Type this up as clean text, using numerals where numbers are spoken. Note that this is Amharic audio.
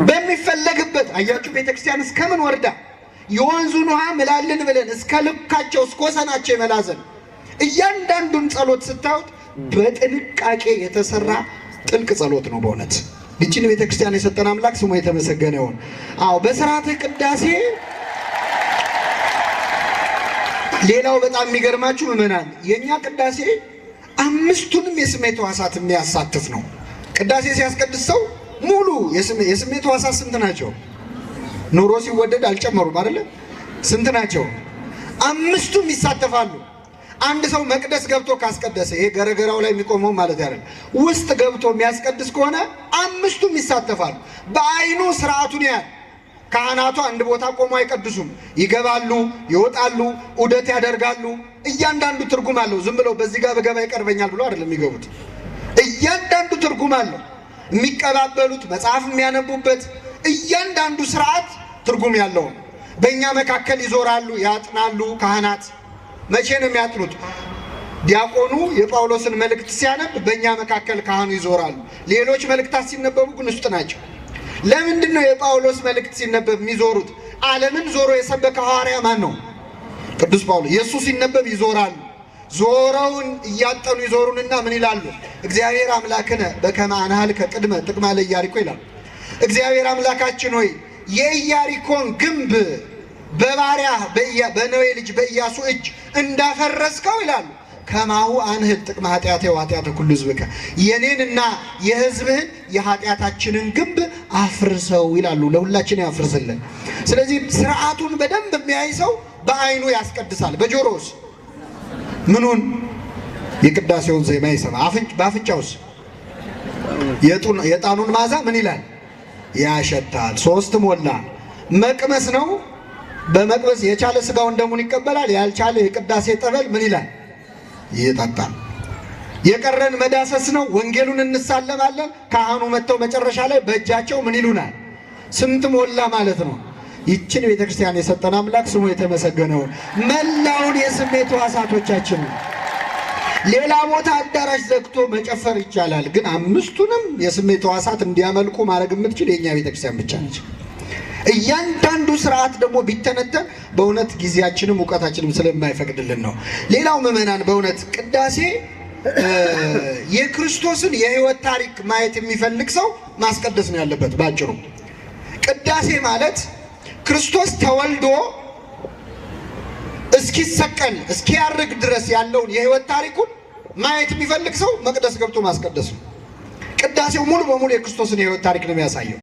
በሚፈለግበት አያችሁ፣ ቤተክርስቲያን እስከምን ወርዳ የወንዙን ውሃ ምላልን ብለን እስከ ልካቸው እስከ ወሰናቸው የመላዘን እያንዳንዱን ጸሎት ስታዩት በጥንቃቄ የተሰራ ጥልቅ ጸሎት ነው። በእውነት ይህችን ቤተክርስቲያን የሰጠን አምላክ ስሙ የተመሰገነ ይሁን። አዎ በስርዓተ ቅዳሴ ሌላው በጣም የሚገርማችሁ ምዕመናን የእኛ ቅዳሴ አምስቱንም የስሜት ሕዋሳት የሚያሳትፍ ነው። ቅዳሴ ሲያስቀድስ ሰው ሙሉ የስሜት ሕዋሳት ስንት ናቸው? ኑሮ ሲወደድ አልጨመሩም አይደለ? ስንት ናቸው? አምስቱም ይሳተፋሉ። አንድ ሰው መቅደስ ገብቶ ካስቀደሰ፣ ይሄ ገረገራው ላይ የሚቆመው ማለት አይደለም፣ ውስጥ ገብቶ የሚያስቀድስ ከሆነ አምስቱም ይሳተፋሉ። በአይኑ ስርዓቱን ያያል። ካህናቱ አንድ ቦታ ቆሞ አይቀድሱም። ይገባሉ፣ ይወጣሉ፣ ዑደት ያደርጋሉ። እያንዳንዱ ትርጉም አለው። ዝም ብለው በዚህ ጋር በገባ ይቀርበኛል ብሎ አይደለም የሚገቡት። እያንዳንዱ ትርጉም አለው። የሚቀባበሉት መጽሐፍ የሚያነቡበት እያንዳንዱ ስርዓት ትርጉም ያለው ነው። በእኛ መካከል ይዞራሉ፣ ያጥናሉ። ካህናት መቼ ነው የሚያጥኑት? ዲያቆኑ የጳውሎስን መልእክት ሲያነብ በእኛ መካከል ካህኑ ይዞራሉ። ሌሎች መልእክታት ሲነበቡ ግን ውስጥ ናቸው። ለምንድን ነው የጳውሎስ መልእክት ሲነበብ የሚዞሩት? ዓለምን ዞሮ የሰበከ ሐዋርያ ማን ነው? ቅዱስ ጳውሎስ። የእሱ ሲነበብ ይዞራሉ። ዞረውን እያጠኑ ይዞሩንና ምን ይላሉ? እግዚአብሔር አምላክነ በከመ አንኀልከ ቅድመ ጥቅማ ለኢያሪኮ ይላሉ። እግዚአብሔር አምላካችን ሆይ የኢያሪኮን ግንብ በባሪያ በነዌ ልጅ በኢያሱ እጅ እንዳፈረስከው ይላሉ። ከማሁ አንህል ጥቅመ ኃጢአቴ ወኃጢአተ ኩሉ ሕዝብከ፣ የኔንና የሕዝብህን የኃጢአታችንን ግንብ አፍርሰው ይላሉ። ለሁላችን ያፍርስልን። ስለዚህ ስርዓቱን በደንብ የሚያይ ሰው በአይኑ ያስቀድሳል። በጆሮስ ምኑን? የቅዳሴውን ዜማ ይሰማ። በአፍንጫውስ የዕጣኑን መዓዛ ምን ይላል? ያሸታል። ሶስት ሞላ። መቅመስ ነው። በመቅመስ የቻለ ስጋውን ደሙን ይቀበላል። ያልቻለ የቅዳሴ ጠበል ምን ይላል? ይጠጣል። የቀረን መዳሰስ ነው። ወንጌሉን እንሳለማለን። ካህኑ መጥተው መጨረሻ ላይ በእጃቸው ምን ይሉናል? ስንት ሞላ ማለት ነው። ይችን ቤተክርስቲያን የሰጠን አምላክ ስሙ የተመሰገነውን መላውን የስሜት ሕዋሳቶቻችን ሌላ ቦታ አዳራሽ ዘግቶ መጨፈር ይቻላል፣ ግን አምስቱንም የስሜት ሕዋሳት እንዲያመልኩ ማድረግ የምትችል የእኛ ቤተክርስቲያን ብቻ ነች። እያንዳንዱ ስርዓት ደግሞ ቢተነተን በእውነት ጊዜያችንም እውቀታችንም ስለማይፈቅድልን ነው። ሌላው ምዕመናን በእውነት ቅዳሴ የክርስቶስን የሕይወት ታሪክ ማየት የሚፈልግ ሰው ማስቀደስ ነው ያለበት። ባጭሩ ቅዳሴ ማለት ክርስቶስ ተወልዶ እስኪሰቀል እስኪያርግ ድረስ ያለውን የሕይወት ታሪኩን ማየት የሚፈልግ ሰው መቅደስ ገብቶ ማስቀደስ ነው። ቅዳሴው ሙሉ በሙሉ የክርስቶስን የሕይወት ታሪክ ነው የሚያሳየው።